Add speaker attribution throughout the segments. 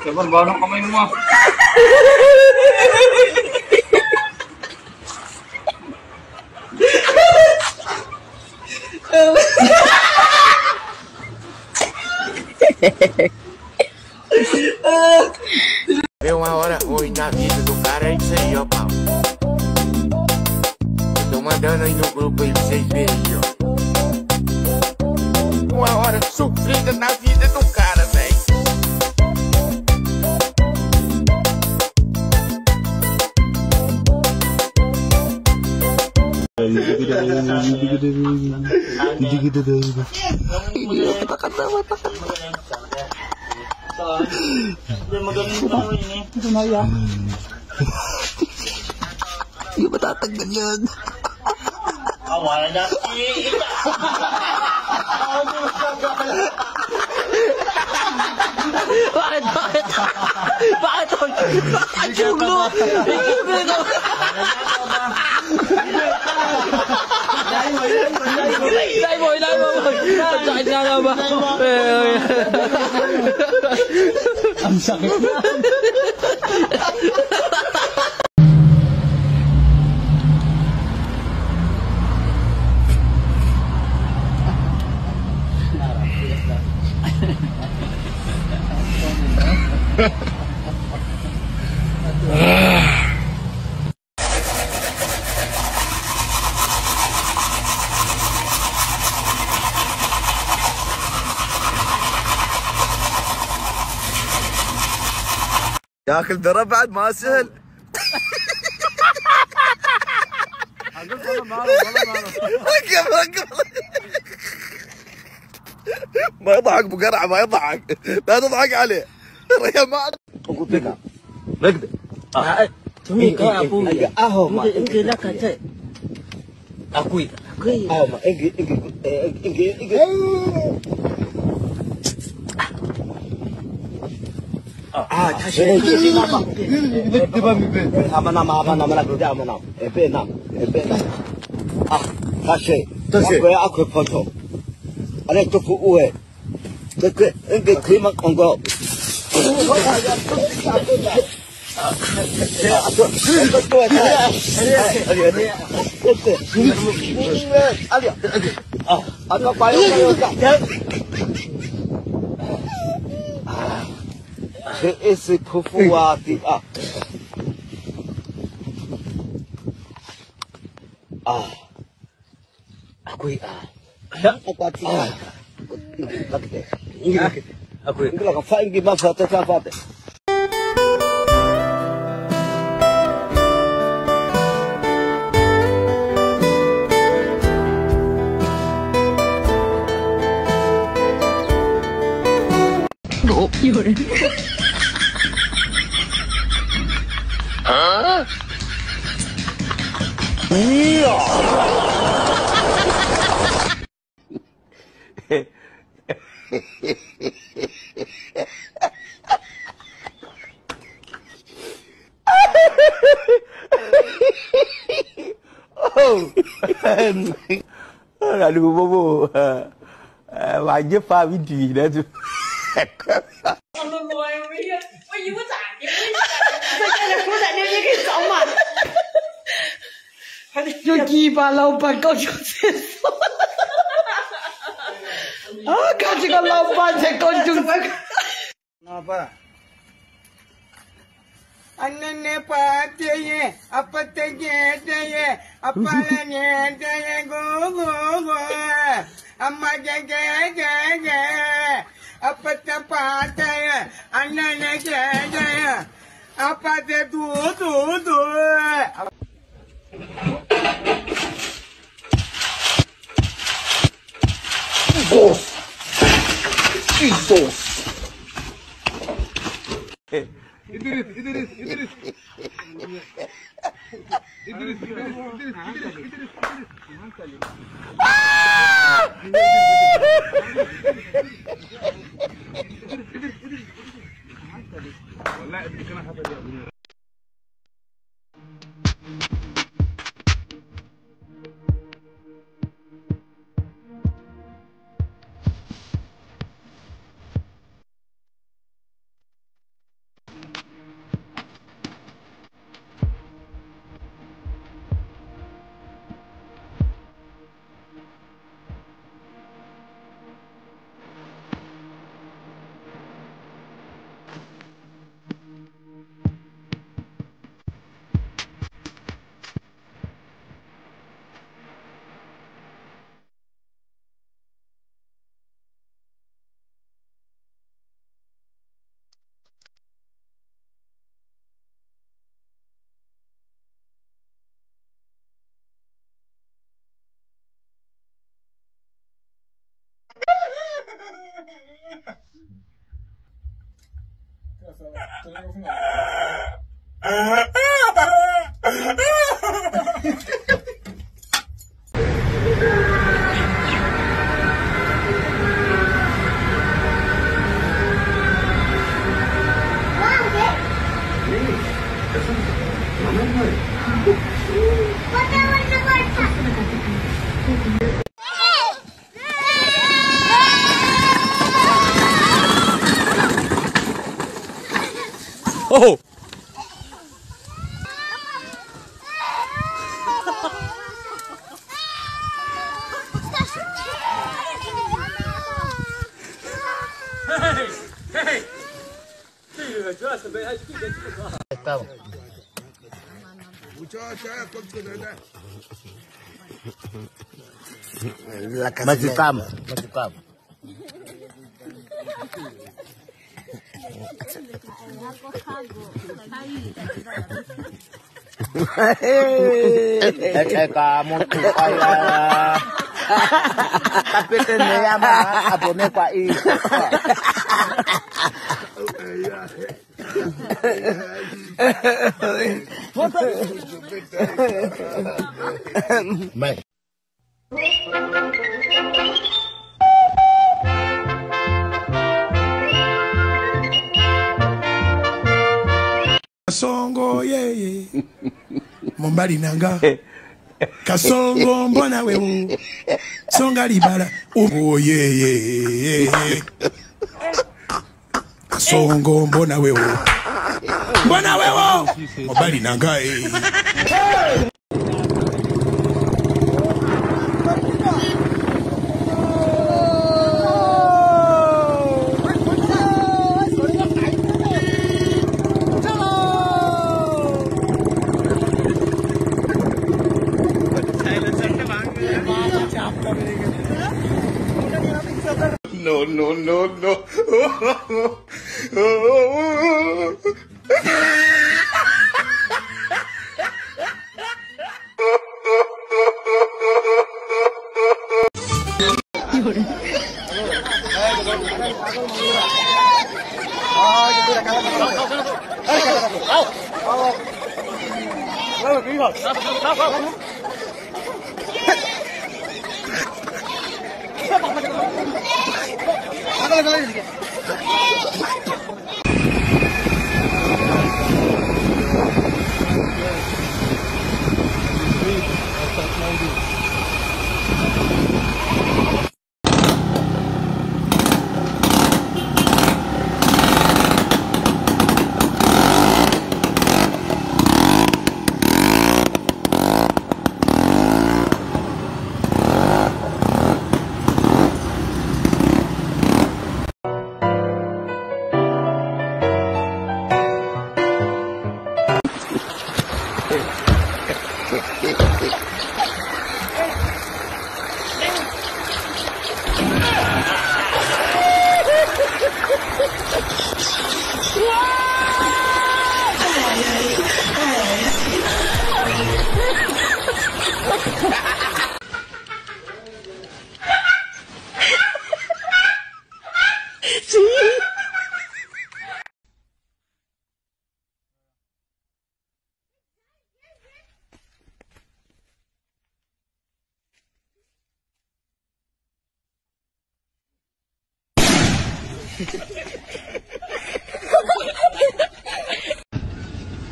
Speaker 1: Sabar, barang kamay mo ah.
Speaker 2: É uma hora ruim na vida do cara, é isso aí, ó, pau. Eu tô mandando aí no grupo aí pra vocês verem, ó. Uma hora sofrida na vida do cara, velho.
Speaker 3: Hindi matatanggal yun. Bakit? Bakit? Bakit? Bakit yung glue? Yung glue. Ilay mo, ilay mo. Ang sakit nga nga ba?
Speaker 4: Ang sakit na.
Speaker 5: ياكل ذره بعد ما سهل. ركب ركب، ما يضحك ابو قرعه، ما يضحك، لا تضحك عليه الرجال. ما
Speaker 3: 有鸡巴老板搞上厕所，啊！看这个老板在搞上。
Speaker 1: 老板。
Speaker 2: அண்ணனை பார்த்தையே அப்பத்தை கேட்டையே அப்பால நேட்டையே கோ கோ கோ அம்மா K K K K அப்பத்தை பார்த்தைய அண்ணனை கேட்டைய அப்பாத்தை தூ தூ தூ.
Speaker 5: Jesus.
Speaker 1: Idris Idris Idris Idris Idris Idris Idris.
Speaker 3: Oh!
Speaker 1: Hey! Hey!
Speaker 5: Masukam, masukam. Kamu tuh kayak tapi tennya mah abone kwa i. Mai.
Speaker 6: Kasongo yeye Mombali nanga Kasongo mbona wewe Songa libala oh yeye Kasongo mbona wewe Mbona wewe Mombali nanga eh.
Speaker 5: No, no, no, no.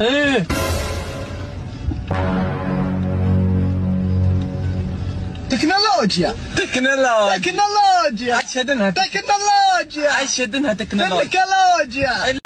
Speaker 4: ايه
Speaker 7: تكنولوجيا
Speaker 4: تكنولوجيا
Speaker 7: تكنولوجيا
Speaker 4: اشهد انها
Speaker 7: تكنولوجيا
Speaker 4: اشهد انها تكنولوجيا
Speaker 7: تكنولوجيا